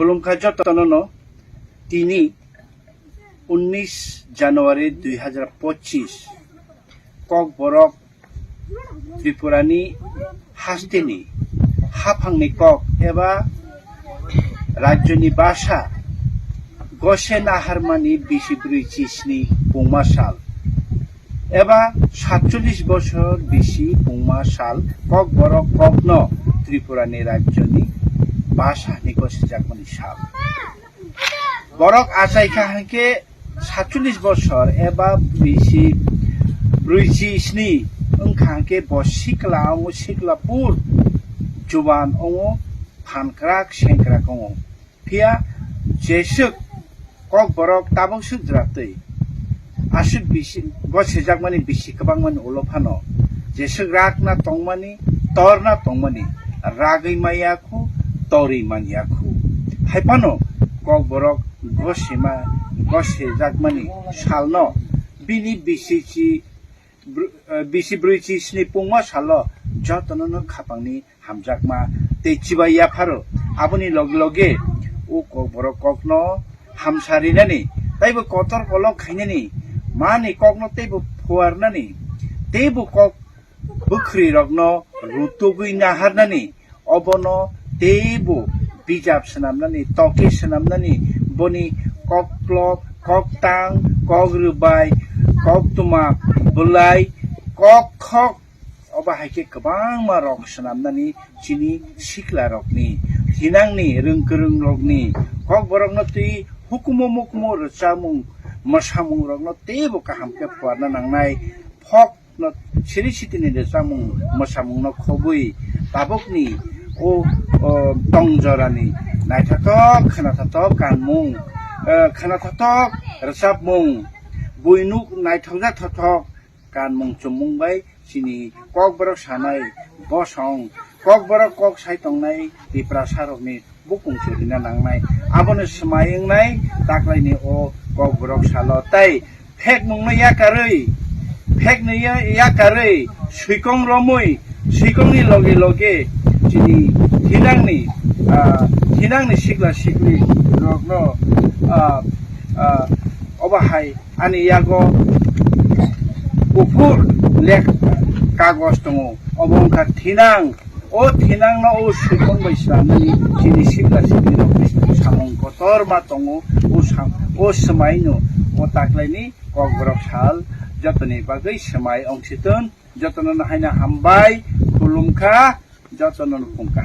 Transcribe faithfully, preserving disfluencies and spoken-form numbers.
Khulumkha jotono no. Tini unnish January dui hazar pochis, Kokborok Tripurani hasteni haphangni kok eba rajyoni basa gose naharmani bisi brwi chisni pungma sal eba satchollish bosor bisi pungma sal Kokborok kokno Tripurani rajyoni basa hinwi gosijakmani sal. Borok achaikha hinkhe satchollish bosor eba bisi brwichi sni wngkha hinkhe bo sikla ongo, sikla pur juban ongo, phan kwrak seng kwrak ongo. Phiya jeswk Kokborok tabuk swk jwratwi aswk bisi gosijakmani bisi kwbangmani ulo phano jeswk rakna tongmani, torna tongmani, ragwi manya khu, torwi manya khu. Hai phano Kokborok gosima, gosijakmani salno bini bisi chi bru-, eh, bisi brwichi sni pungma salo jotono no khapangni hamjakma tei chibai yapharo. Aboni loge loge o Kokborok kokno hamsa rinani, teibo kotor kolok khainani, mani kokno teibo phuarnani, teibo kok bwkhwrwirokno rutugwi naharnani, obono teibo bijap swnamnani, toke swnamnani, boni koklop, koktang, kok rwbai, koktwma, bwlai, kokkhok, obo hai khe kwbangma rok swnamnani chini siklarokni, thinangni, rwngkwrwngrokni, Kokborokno twi hukumu mukumu rwchapmung, mwsamungrokno teibo kaham khe phuarna nangnai. Phok no siri sitini rwchapmung mwsamungno khobwi tabukni o, o, tong jorani naithothok khwnathothok kanmung, eh, khwnathothok rwchapmung, buinuk naithokjak thothok kanmung chumung bai chini Kokborok sanai bosong, Kokborok kok sai tongnai Tiprasarokni bukung churina nangnai. Abono swmai wngnai taklaini o Kokborok salo. Tai phekmungno yakarwi, phekno ya-, yakarwi, swikong romwi, swikongni loge loge chini thinangni, ah, thinangni sikla sikli rokno, ah, ah, obo hai ani yago kuphur lek kagos tongo. Obo wngkha thinang. O thinangno o swikong bai swnamnani chini sikla siklirokni samung kotorma tongo. O sam-, o swmaino o taklaini Kokborok sal jotoni bagwi swmai ongsiton. Jotono haino hambai, khulumkha, jotono phungkha.